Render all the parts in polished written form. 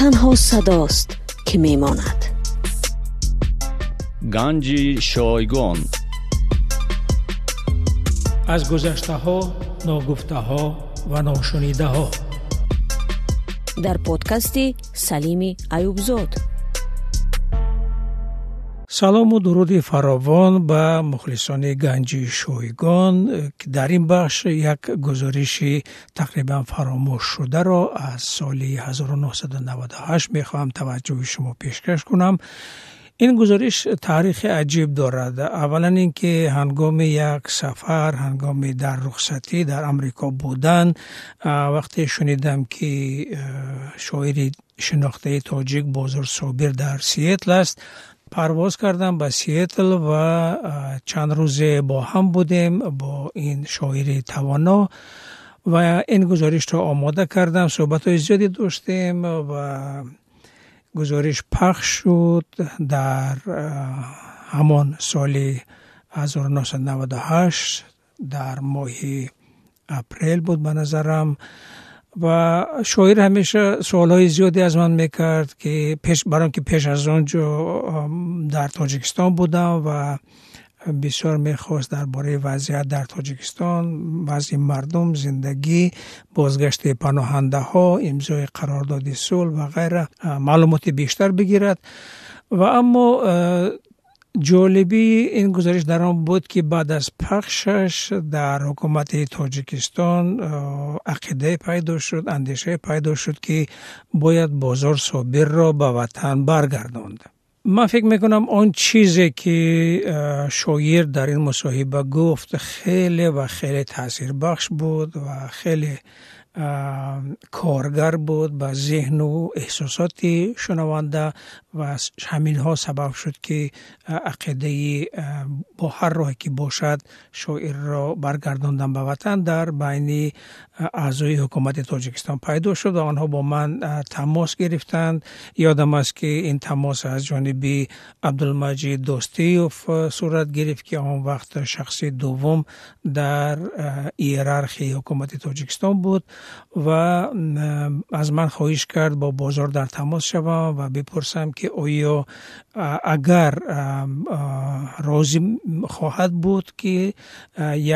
Танҳо садост, ки мемонад. Ганҷи шойгон. Аз гузаштаҳо, ногуфтаҳо ва ношунидаҳо. Дар подкасти Салими Аюбзод. Салому дуруди фаровон ба мухлисони Ганҷи шойгон, ки дар ин бахш як гузориши тақрибан фаромӯшшударо аз соли 1998 мехоҳам таваҷҷӯҳи шумо пешкаш кунам. Ин гузориш таърихи аҷиб дорад. Аввалан ин ки ҳангоми як сафар, ҳангоми дар рухсатӣ дар Амрико будан, вақте шунидам, ки шоири шинохтаи тоҷик Бозор Собир дар Сиэтл аст, парвоз кардам ба Сиэтл ва чанд рӯзе бо ҳам будем бо ин шоири тавоно ва ин гузоришро омода кардам. Суҳбатҳои зиёде доштем ва гузориш пахш шуд дар ҳамон соли 1998, дар моҳи апрел буд ба назарам. Ва шоир ҳамеша суолҳои зиёде аз ман мекард, ки барон ки пеш аз он ҷо дар Тоҷикистон будам ва бисёр мехост дар бораи вазъият дар Тоҷикистон, вазъи мардум, зиндагӣ, бозгашти паноҳандаҳо, имзои қарордоди сулҳ ва ғайра маълумоти бештар бигирад. Ва аммо ҷолибии ин гузориш дар он буд, ки баъд аз пахшаш дар ҳукумати Тоҷикистон ақидае пайдо шуд, андешае пайдо шуд, ки бояд Бозор Собирро ба ватан баргардонд. Ман фикр мекунам, он чизе ки шоир дар ин мусоҳиба гуфт, хеле ва хеле таъсирбахш буд ва хеле коргар буд ба зеҳну эҳсосоти шунаванда ва ҳаминҳо сабаб шуд, ки ақидаи бо ҳар роҳе ки бошад шоирро баргардондан ба ватан дар байни аъзои ҳукумати Тоҷикистон пайдо шуд ва онҳо бо ман тамос гирифтанд. Ёдам аст, ки ин тамос аз ҷониби Абдулмаҷид Достиев сурат гирифт, ки он вақт шахси дуввум дар иерархияи ҳукумати Тоҷикистон буд ва аз ман хоҳиш кард бо Бозор дар тамос шавам ва бипурсам, ки оё агар розӣ хоҳад буд, ки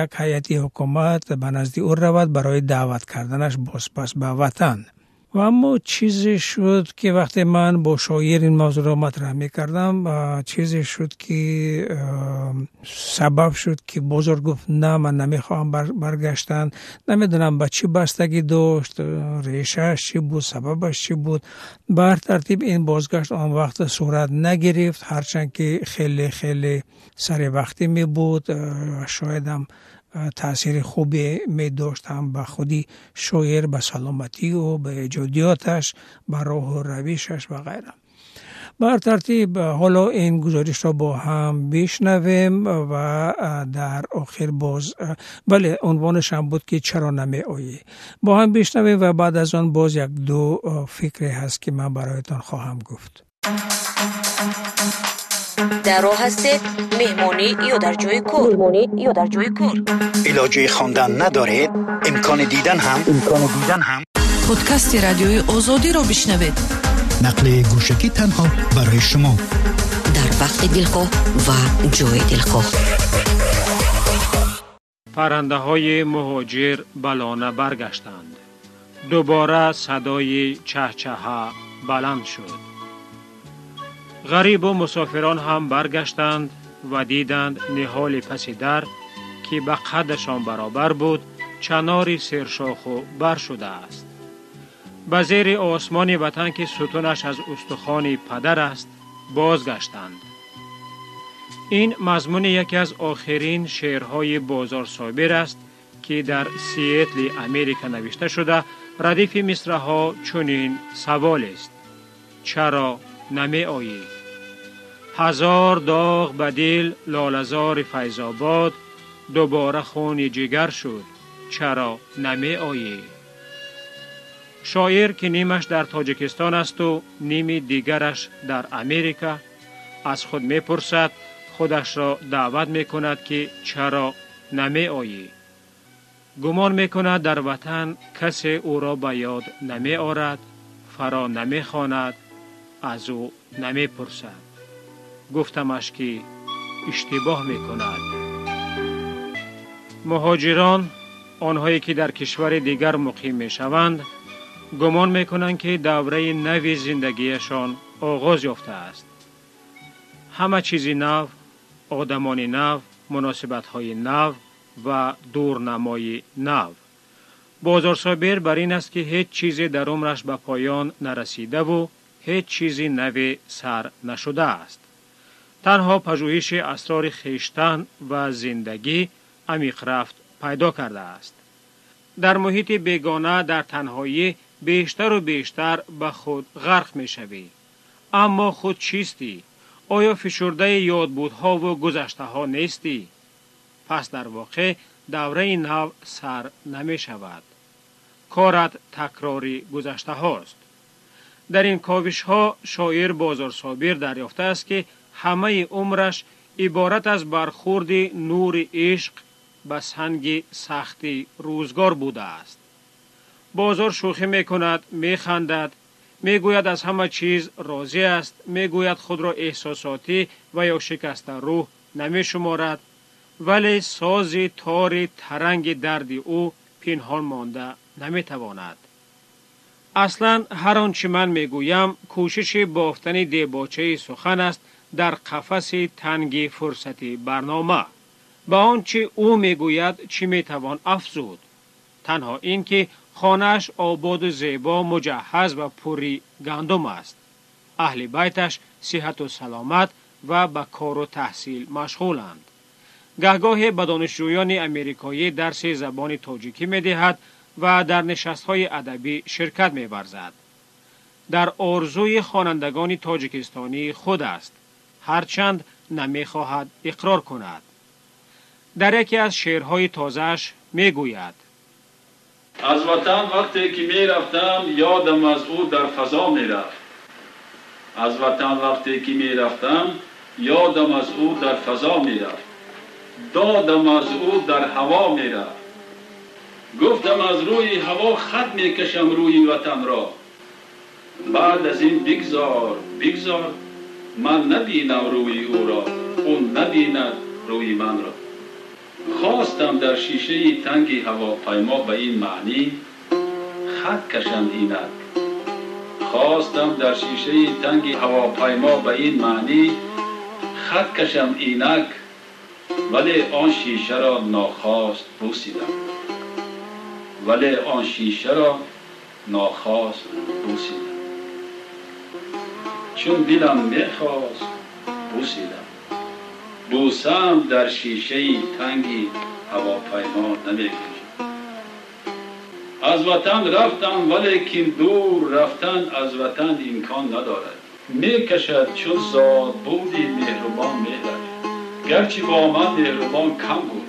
як ҳайати ҳукумат ба назди ӯ равад барои даъват карданаш бозпас ба ватан. Ва аммо чизе шуд, ки вақте ман бо шоир ин мавзӯъро матраҳ мекардам, чизе шуд, ки сабаб шуд, ки Бозор гуфт: «На, ман намехоҳам баргаштан». Намедонам, ба чӣ бастагӣ дошт, решааш чӣ буд, сабабаш чӣ буд. Ба ҳар тартиб, ин бозгашт он вақт сурат нагирифт, ҳарчанд ки хеле хеле саривақтӣ мебуд, шоядам таъсири хубе медошт ҳам ба худи шоир, ба саломатии ӯ, ба эҷодиёташ, ба роҳу равишаш ва ғайра. Ба ҳар тартиб, ҳоло ин гузоришро бо ҳам бишнавем ва дар охир боз, бале, унвонаш ҳам буд, ки «Чаро намеоӣ?». Бо ҳам бишнавем ва баъд аз он боз як ду фикре ҳаст, ки ман бароятон хоҳам гуфт. Дар роҳ ҳастед, меҳмонӣ ё дар ҷои кор, меҳмонӣ ё дар ҷои кор, илоҷи хондан надоред, имкони дидан ҳам, имкони дидан ҳам. Подкасти Радиои Озодиро бишнавед. Нақли гӯшакӣ танҳо барои шумо. Дар вақти дилхоҳ ва ҷои дилхоҳ. Паррандаҳои муҳоҷир ба лона баргаштанд. Дубора садои чаҳчаҳа баланд шуд. Ғарибу мусофирон ҳам баргаштанд ва диданд, ниҳоли паси дар, ки ба қадашон баробар буд, чанори сершоху бар шудааст. Ба зери осмони ватан, ки сутунаш аз устухони падар аст, бозгаштанд. Ин мазмуни яке аз охирин шеърҳои Бозор Собир аст, ки дар Сиэтли Америка навишта шуда. Радифи мисраҳо чунин саволест: чаро намеоӣ? Ҳазор доғ ба дил, лолазори Файзобод, дубора хуни ҷигар шуд, чаро намеоӣ? Шоир, ки нимаш дар Тоҷикистон асту ними дигараш дар Америка, аз худ мепурсад, худашро даъват мекунад, ки чаро намеоӣ? Гумон мекунад, дар ватан касе ӯро ба ёд намеорад, Фаро намехонад, аз ӯ намепурсад. Гуфтамаш, ки иштибоҳ мекунад. Муҳоҷирон, онҳое ки дар кишвари дигар муқим мешаванд, гумон мекунанд, ки давраи нави зиндагиашон оғоз ёфтааст. Ҳама чизи нав, одамони нав, муносибатҳои нав ва дурнамои нав. Бозорсобир бар ин аст, ки ҳеҷ чизе дар умраш ба поён нарасидаву ҳеҷ чизи наве сар нашудааст. Танҳо пажӯҳиши асрори хештан ва зиндагӣ амиқрафт пайдо кардааст. Дар муҳити бегона, дар танҳоӣ бештару бештар ба худ ғарқ мешавӣ. Аммо худ чистӣ? Оё фишурдаи ёдбудҳову гузаштаҳо нестӣ? Пас дар воқеъ давраи нав сар намешавад, корат такрори гузаштаҳост. Дар ин ковишҳо шоир Бозорсобир дарёфтааст, ки ҳамаи умраш иборат аз бархурди нури ишқ ба санги сахти рӯзгор будааст. Бозор шӯхӣ мекунад, механдад, мегӯяд, аз ҳама чиз розӣ аст, мегӯяд, худро эҳсосотӣ ва ё шикастарӯҳ намешуморад, вале сози тори таранги дарди ӯ пинҳон монда наметавонад. Аслан ҳар он чӣ ман мегӯям, кӯшиши бофтани дебочаи сухан аст дар қафаси танги фурсати барнома. Ба он чӣ ӯ мегӯяд, чӣ метавон афзуд? Танҳо ин ки хонааш ободу зебо, муҷаҳҳаз ва пурри гандум аст, аҳли байташ сиҳату саломат ва ба кору таҳсил машғуланд. Гаҳгоҳе ба донишҷӯёни америкоӣ дарси забони тоҷикӣ медиҳад ва дар нишастҳои адабӣ ширкат меварзад. Дар орзуи хонандагони тоҷикистонии худ аст, ҳарчанд намехоҳад иқрор кунад. Дар яке аз шеърҳои тозааш мегӯяд: Аз ватан вақте ки мерафтам, ёдам аз ӯ дар фазо мерафт. Аз ватан вақте ки мерафтам, ёдам аз ӯ дар фазо мерафт, додам аз ӯ дар ҳаво мерафт. Гуфтам, аз рӯи ҳаво хат мекашам рӯи ватанро. Баъд аз ин бигзор, бигзор ман набинам рӯи ӯро, ӯ набинад рӯи манро. Хостам дар шишаи танги ҳавопаймо ба ин маънӣ хат кашам инак. Хостам дар шишаи танги ҳавопаймо ба ин маънӣ хат кашам инак, вале он шишаро нохост бӯсидам, вале он шишаро нохост бӯсидам. Чун дилам мехост, бӯсидам. Бӯсаам дар шишаи танги ҳавопаймо намегунҷад. Аз ватан рафтам, валекин дур рафтан аз ватан имкон надорад. Мекашад чун зодбуди меҳрубон меҳраш, гарчи бо ман меҳрубон кам буд.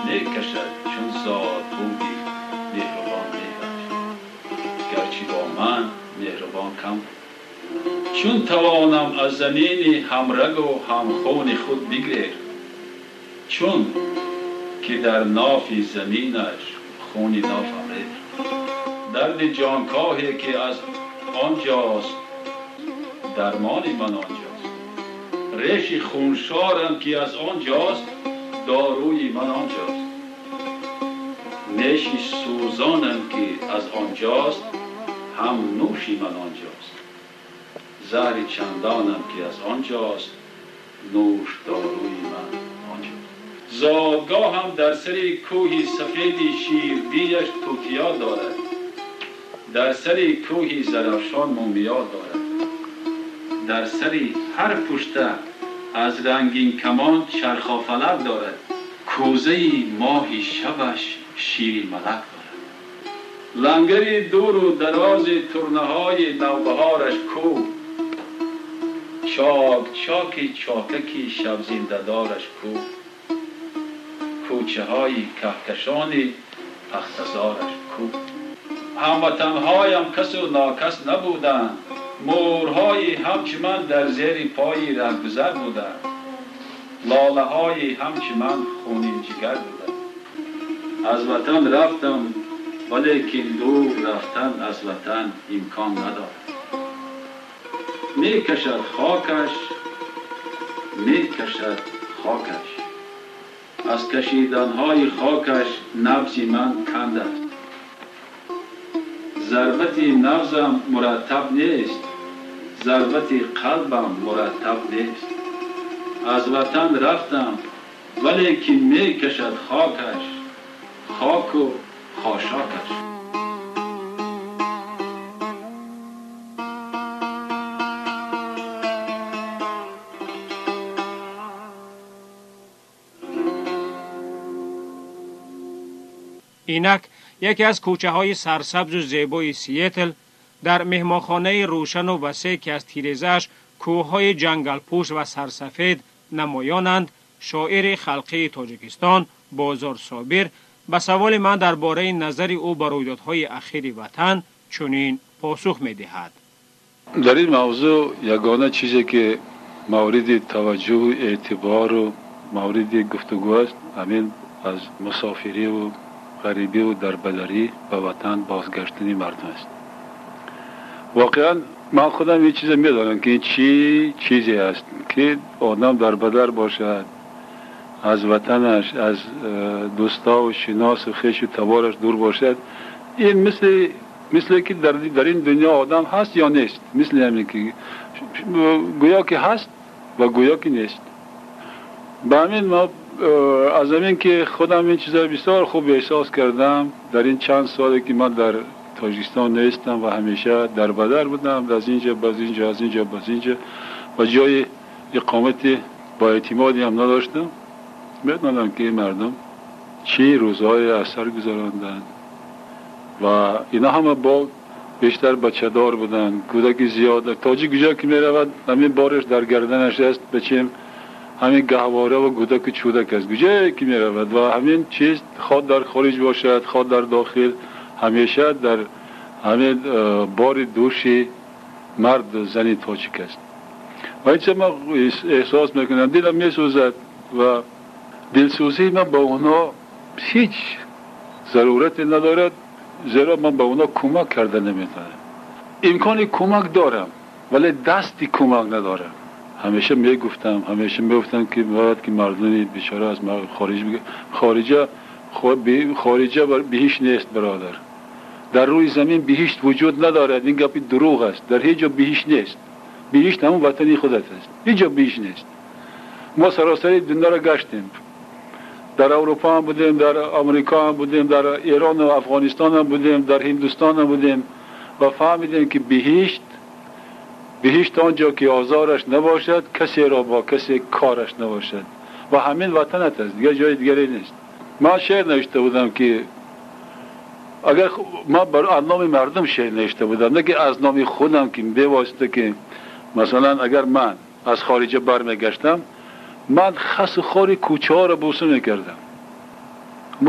Мекашад чун зодбуди меҳрубон меҳраш, гарчи бо ман меҳрубон кам буд. Чун тавонам аз замини ҳамрагу ҳамхуни худ бигрехт, чун ки дар нофи заминаш хуни нофам рехт. Дарди ҷонкоҳе ки аз он ҷост, дармони ман онҷост. Реши хуншорам ки аз он ҷост, доруи ман онҷост. Неши сӯзонам ки аз он ҷост, ҳам нӯши ман онҷост. Заҳри чандонам ки аз он ҷост, нӯш доруи ман онҷост. Зодгоҳам дар сари кӯҳи сафеди ширбиаш тутиё дорад, дар сари кӯҳи Зарафшон мумиё дорад. Дар сари ҳар пушта аз рангин камон чархофалак дорад. Кӯзаи моҳи шабаш шири малак дорад. Лангари дуру дарози турнаҳои навбаҳораш кӯ, чок чоки чокаки шабзиндадораш кӯ, кӯчаҳои каҳкашони пахтазораш кӯ. Ҳамватанҳоям касу нокас набуданд, мӯрҳои ҳамчи ман дар зери пои раҳгузар буданд, лолаҳои ҳамчи ман хунинҷигар буданд. Аз ватан рафтам. Валекин дур рафтан аз ватан имкон надорад. Мекашад хокаш, мекашад хокаш. Аз кашиданҳои хокаш набзи ман канд аст. Зарбати набзам мураттаб нест, зарбати қалбам мураттаб нест. Аз ватан рафтам, валекин мекашад хокаш, хоку хошокаш. Инак яке аз кӯчаҳои сарсабзу зебои Сиэтл дар меҳмонхонаи рӯшану васеъ, ки аз тирезааш кӯҳҳои ҷангалпӯш ва сарсафед намоёнанд, шоири халқии Тоҷикистон Бозор Собир ба саволи ман дар бораи назари ӯ ба рӯйдодҳои ахири ватан чунин посух медиҳад. Дар ин мавзӯъ ягона чизе ки мавриди таваҷҷӯҳу эътибору мавриди гуфтугӯ аст, ҳамин аз мусофириву ғарибиву дарбадарӣ ба ватан бозгаштани мардум аст. Воқеан ман худам ин чиза медонам, ки ин чӣ чизе аст, ки одам дарбадар бошад, аз ватанаш, аз дӯстову шиносу хешу табораш дур бошад. Ин мисле ки дар ин дунё одам ҳаст ё нест, мисли ҳамин ки гӯё ки ҳаст ва гӯё ки нест. Ба ҳамин ма аз ҳамин ки худам ин чизаро бисёр хуб эҳсос кардам дар ин чанд соле ки ман дар Тоҷикистон нестам ва ҳамеша дарбадар будам, аз инҷа ба инҷа, аз инҷа ба инҷа, ва ҷои иқомати бо эътимоде ҳам надоштам. Медонам ки ин мардум чӣ рӯзҳое аз сар гузаронданд ва ино ҳама бо бештар бачадор буданд, кӯдаки зиёд. Тоҷик куҷо ки меравад, ҳамин бораш дар гарданаш аст, бачем ҳамин гаҳвора ва кӯдаку чӯдак аст, куҷое ки меравад. Ва ҳамин чиз хоҳ дар хориҷ бошад, хоҳ дар дохил, ҳамеша дар ҳамин бори дӯши марду зани тоҷик аст. Ва ин чиз ман эҳсос мекунам, дилам месӯзад ва дилсӯзии ман ба онҳо ҳеҷ зарурате надорад, зеро ман ба онҳо кӯмак карда наметавонам. Имкони кӯмак дорам, вале дасти кӯмак надорам. Ҳамеша мегуфтам, ҳамеша мегуфтам, ки бояд ки мардуми бечора аз хориҷ, хориҷа биҳишт нест, бародар. Дар рӯи замин биҳишт вуҷуд надорад. Ин гапи дурӯғ аст. Дар ҳеҷ ҷо биҳишт нест. Биҳишт ҳамон ватани худат аст, ҳеҷ ҷо биҳишт нест. Мо саросари дунёро гаштем, дар Аврупо ҳам будем, дар Амрико ҳам будем, дар Эрону Афғонистон ҳам будем, дар Ҳиндустон ҳам будем ва фаҳмидем, ки биҳишт он ҷо ки озораш набошад, касеро бо касе кораш набошад, ва ҳамин ватанат аст, дигар ҷои дигаре нест. Ман шеър навишта будам, ки агар ман аз номи мардум шеър навишта будам, на ки аз номи худам, ки бевосита ки масалан агар ман аз хориҷа бармегаштам, ман хасу хори кӯчаҳоро бӯса мекардам,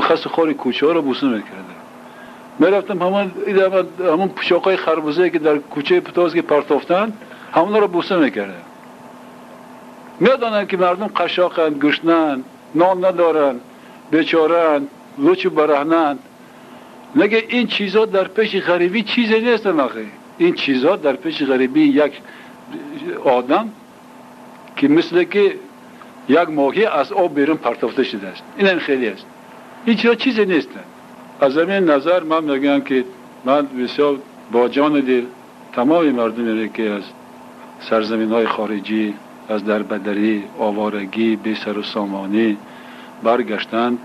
хасу хори кӯчаҳоро бӯса мекардам. Мерафтам ҳамон пӯшоқҳои харбузае ки дар кӯчаи Путовский партофтанд, ҳамонро бӯса мекардам. Медонам, ки мардум қашоқанд, гушнанд, нон надоранд, бечораанд, лучу бараҳнанд. Наге ин чизҳо дар пеши ғарибӣ чизе нестанд. Охи ин чизҳо дар пеши ғарибии як одам, ки мисле ки як моҳӣ аз об берун партофта шудааст, инам хеле аст. Ин чизҳо чизе нестанд. Аз ҳамин назар ман мегӯям, ки ман бисёр бо ҷону дил тамоми мардуме ки аз сарзаминҳои хориҷӣ, аз дарбадарӣ, овораги, бесару сомонӣ баргаштанд,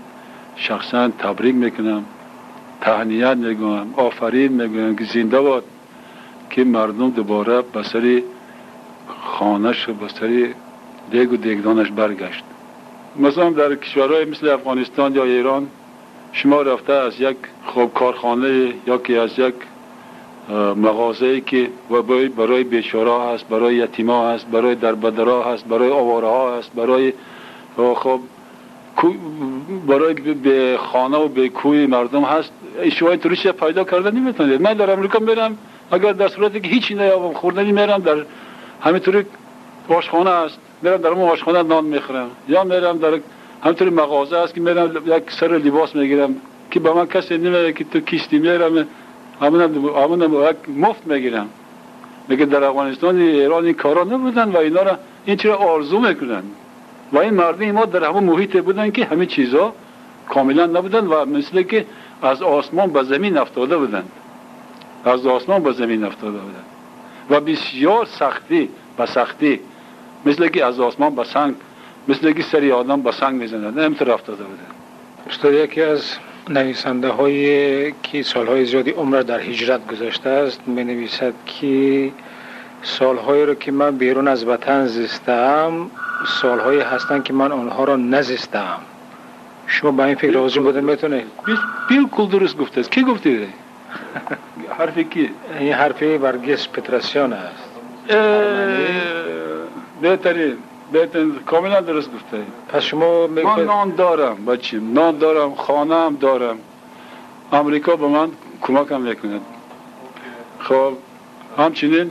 шахсан табрик мекунам, таҳният мегӯям, офарин мегӯям, ки зинда бод, ки мардум дубора ба сари хонашу ба сари дегу дегдонаш баргашт. Масалан дар кишварҳои мисли Афғонистон ё Эрон шумо рафта аз як хуб корхонае ё ки аз як мағозае ки барои бечораҳо ҳаст, барои ятимҳо ҳаст, барои дарбадарҳо ҳаст, барои овораҳо ҳаст, барои хуб барои бехона ва бекӯи мардум ҳаст, шумо интаври чиз пайдо карда наметавонед. Ман дар Амрико мерам, агар дар сурате ки ҳеҷ наёбам хӯрданӣ, мерам дар ҳаминтаври ошхона аст, мерам дар ҳамон ошхона нон мехӯрам, ё мерам дар ҳаминтаври мағоза аст, ки мерам як сари либос мегирам. ки ба ман касе намегӯяд ки ту кистӣ, мерам ҳамонам як муфт мегирам. Мегӯяд дар Афғонистон, Эрон ин корҳо набуданд ва инҳоро ин чиро орзу мекунанд. Ва ин мардуми мо дар ҳамон муҳите буданд ки ҳамин чизҳо комилан набуданд ва мисли ки аз осмон ба замин афтода буданд. Аз осмон ба замин афтода буданд. Ва бисёр сахтӣ, ба сахтӣ, мисли ки аз осмон ба санг, мисли ки сари одам ба санг мезанад, ҳаминтавр афтода буданд. Устод, яке аз нависандаҳое ки солҳои зиёди умрро дар ҳиҷрат гузаштааст менависад ки солҳоеро ки ман берун аз ватан зистаам, солҳое ҳастанд ки ман онҳоро назистаам. Шумо ба ин фикр розӣ буда метавонед? Билкул дуруст гуфтааст. Кӣ гуфтед? Ҳарфи кӣ? Ин ҳарфи Варгис Петросян аст. Беҳтарин, беҳтарин, комилан дуруст гуфтаед. Пас шумо ман нон дорам, бачим, нон дорам, хонаам дорам. Амрико ба ман кӯмакам мекунад. Хоб, ҳамчунин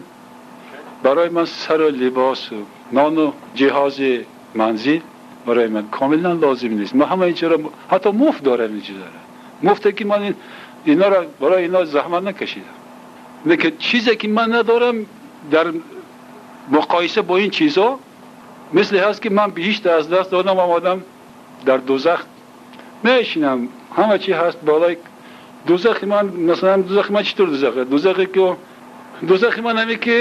барои ман сару либосу нону ҷиҳози манзил барои ман комилан лозим нест. Ман ҳама ин чизро ҳатто муфт дорам, ин чизро. Муфте ки ман инҳоро барои инҳо заҳмат накашидам. Лекин чизе ки ман надорам дар муқоиса бо ин чизҳо мисли ҳаст ки ман биҳишт аз даст додам, омадам дар дӯзах мешинам. Ҳама чи ҳаст болои дӯзахи ман. Масалан, дӯзахи ман чӣ тур дӯзах? Дӯзахе ки дӯзахи ман ҳаме ки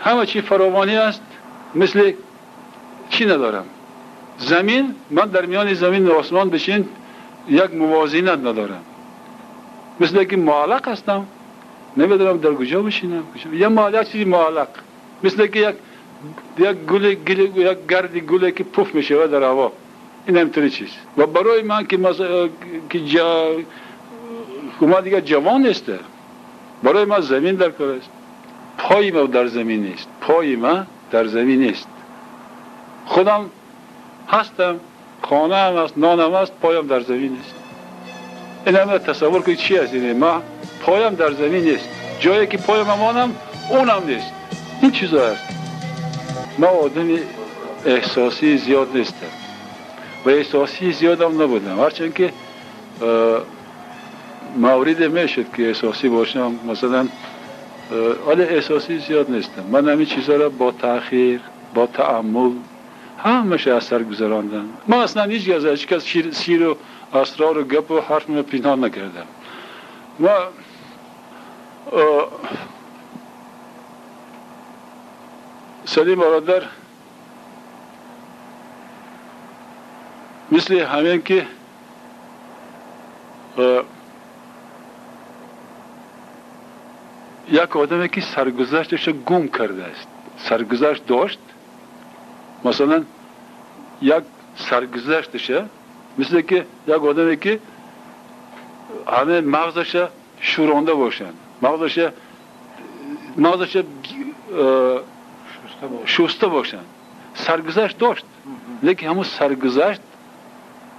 ҳама чи фаровонӣ аст, мисли чӣ надорам. Замин, ман дар миёни замин ва осмон бишин як мувозинат надорам. Мисли ки муаллақ ҳастам, намедонам дар куҷо бишинам. Я муаллақ, чизи муаллақ, мисли ки як гул, як гарди гуле ки пуф мешавад дар ҳаво. Ин ҳаминтаври чиз. Ва барои ман ки ман дигар ҷавон нестам, барои ман замин дар кор аст. Пои ман дар замин нест. Пои ман дар замин нест. Худам ҳастам, хонаам аст, нонам аст, поям дар замин нест. Ин ҳама тасаввур кунед чӣ аст? Ин ман поям дар замин нест. Ҷое ки поям амонам, онам нест. Ин чизо аст. Ман одами эҳсосии зиёд нестам ва эҳсосии зиёдам набудам. Ҳарчанд ки мавриде мешуд ки эҳсосӣ бошам, масалан, вале эҳсосии зиёд нестам. Ман ҳамин чизҳоро бо таъхир, бо тааммул ҳамааш аз сар гузарондам. Ман аслан ҳеҷ аз ҳеҷ кас сиру асрору гапу ҳарфро пинҳон накардам. Ма Салим бародар, мисли ҳамин ки як одаме ки саргузашташро гум кардааст, саргузашт дошт, масалан як саргузашташа мисли ки як одаме ки ҳама мағзаша шӯронда бошанд, мағзаша шуста бошанд, саргузашт дошт, лекин ҳамон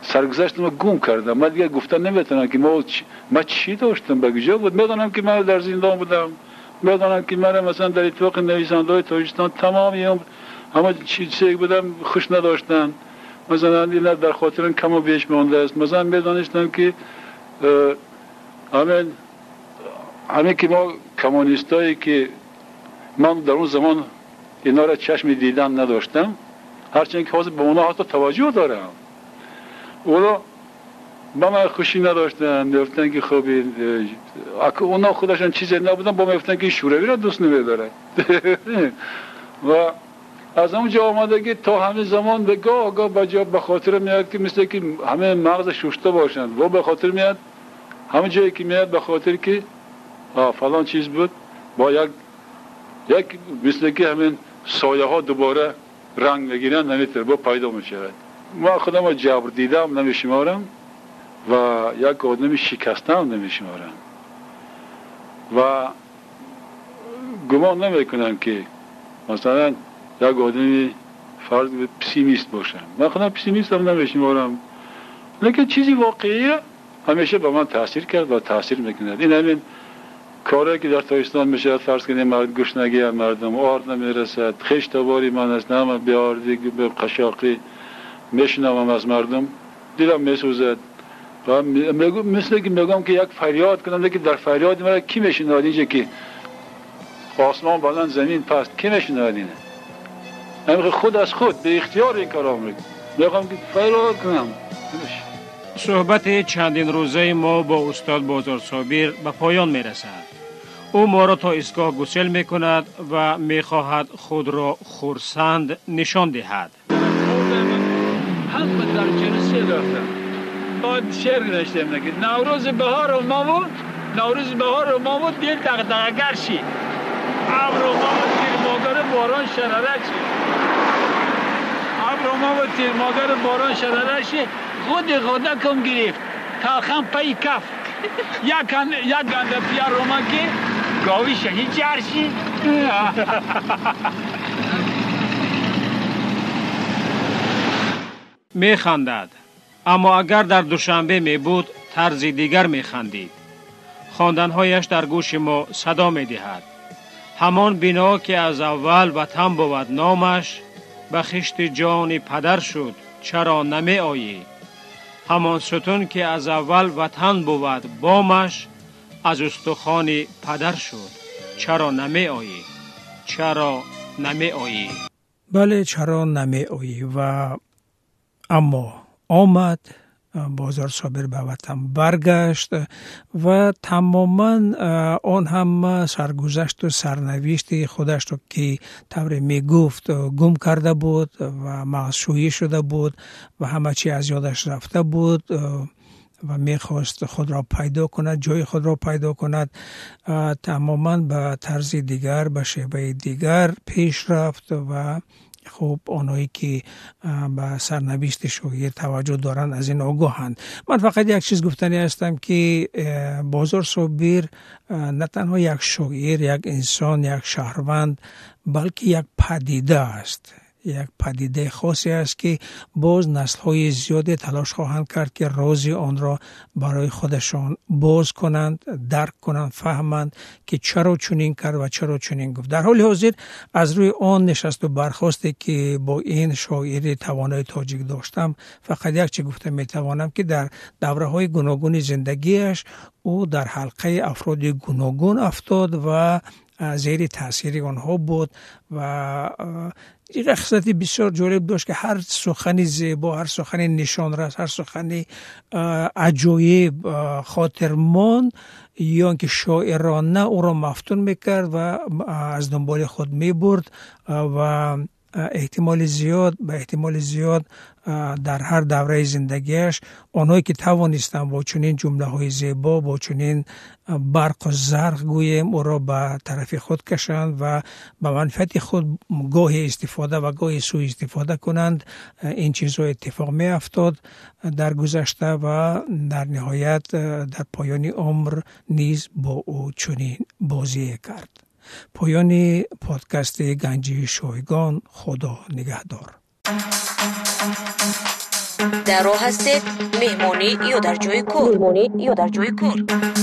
саргузаштро гум кардам. Ман дигар гуфта наметавонам ки ман чӣ доштам, ба куҷо буд. Медонам ки ман дар зиндон будам, медонам ки ман масалан дар иттифоқи нависандаҳои Тоҷикистон тамоми ҳама чизе будам хуш надоштанд. Масалан ина дар хотирам каму беш мондааст. Масалан медонистам ки ҳамин ки мо коммунистое ки ман дар он замон инҳоро чашми дидан надоштам, ҳарчанд ки ҳозир ба онҳо ҳатто таваҷҷӯҳ дорам, اونا با من خوشی نداشتن. میگفتن که خب اونا خودشان چیزی نبودن، با میگفتن که شوروی را دوست نمیداره. و از اونجا آمده که تا همه زمان به گاه گاه به خاطر میاد که مثل که همه مغز ششته باشند و به خاطر میاد همه جایی که میاد به خاطر که فلان چیز بود با یک مثل که همین سایه ها دوباره رنگ میگیرن، نمیتره با پیدا میشود. ما خودم را جبر دیدم نمیشمارم و یک آدم شکستم نمیشمارم و گمان نمیکنم که مثلا یک آدمی فرض پسیمیست باشم. من خودم پسیمیست هم نمیشمارم، لیکن چیزی واقعی همیشه به من تاثیر کرد و تاثیر میکند. این همین کاری که در تاجیکستان میشه، فرض کنیم مرد گشنگی مردم آرد نمیرسد، خویش تباری من است، نه بیاردی به قشاقی میشنوم از مردم، دلم میسوزد. مثل که میگم که یک فریاد کنم که در فریاد مرا کی میشنود اینجا که آسمان بلند زمین پست کی میشنود اینه؟ همین خود از خود به اختیار این کارا میکنم، میگم که فریاد کنم. суҳбати чандинрӯзаи мо бо устод Бозорсобир ба поён мерасад. Ӯ моро то истгоҳ гусел мекунад ва мехоҳад худро хурсанд нишон диҳад. ҳама дар ҷанси рафтам, баъд шеър навиштем ки наврӯзи баҳору маву наврӯзи баҳору маву дил дағдағагар шид, абру маву тирмогару борон шарара шид, абру маву тирмогару борон шарара шид, худи худакам гирифт талхан пайи каф, як ганда пияр омад ки гови шаҳи ҷар шид. Механдад, аммо агар дар Душанбе мебуд, тарзи дигар механдид. Хонданҳояш дар гӯши мо садо медиҳад. Ҳамон бино ки аз аввал ватан бувад номаш, ба хишти ҷони падар шуд, чаро намеоӣ? Ҳамон сутун ки аз аввал ватан бувад бомаш, аз устухони падар шуд, чаро намеоӣ? Чаро намеоӣ? Бале, чаро намеоӣ? Ва аммо омад, Бозорсобир ба ватан баргашт ва тамоман он ҳама саргузашту сарнавишти худашро ки тавре мегуфт гум карда буд ва мағзшӯӣ шуда буд ва ҳама чи аз ёдаш рафта буд ва мехост худро пайдо кунад, ҷои худро пайдо кунад, тамоман ба тарзи дигар, ба шеваи дигар пеш рафт. Ва хуб, онҳое ки ба сарнавишти шоир таваҷҷӯҳ доранд, аз ин огоҳанд. Ман фақат як чиз гуфтанӣ ҳастам ки Бозорсобир на танҳо як шоир, як инсон, як шаҳрванд, балки як падида аст, як падидаи хосе аст ки боз наслҳои зиёде талош хоҳанд кард ки рози онро барои худашон боз кунанд, дарк кунанд, фаҳманд ки чаро чунин кард ва чаро чунин гуфт. Дар ҳоли ҳозир аз рӯи он нишасту бархосте ки бо ин шоири тавонои тоҷик доштам, фақат як чи гуфта метавонам ки дар давраҳои гуногуни зиндагиаш ӯ дар ҳалқаи афроди гуногун афтод ва зери таъсири онҳо буд ва як хислати бисёр ҷолиб дошт ки ҳар сухани зебо, ҳар сухани нишонрас, ҳар сухани аҷоиб, хотирмон ё ин ки шоирона ӯро мафтун мекард ва аз дунболи худ мебурд ва эҳтимоли зиёд, ба эҳтимоли зиёд дар ҳар давраи зиндагиаш онҳое ки тавонистанд бо чунин ҷумлаҳои зебо, бо чунин барқу зарқ гӯем, ӯро ба тарафи худ кашанд ва ба манфиати худ гоҳе истифода ва гоҳе сӯистифода кунанд, ин чизҳо иттифоқ меафтод дар гузашта ва дар ниҳоят дар поёни умр низ бо ӯ чунин бозие кард. Поёни подкасти Ганҷи шойгон. Худо нигаҳдор. Дар роҳ ҳастед, меҳмонӣ ё дар ҷои кор, меҳмонӣ ё дар ҷои кор,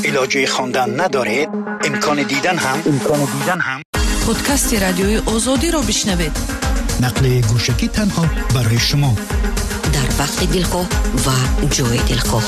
илоҷи хондан надоред, имкони дидан ҳам, имкони дидан ҳам. Подкасти радиои Озодиро бишнавед. Нақли гӯшакӣ танҳо барои шумо дар вақти дилхоҳ ва ҷои дилхоҳ.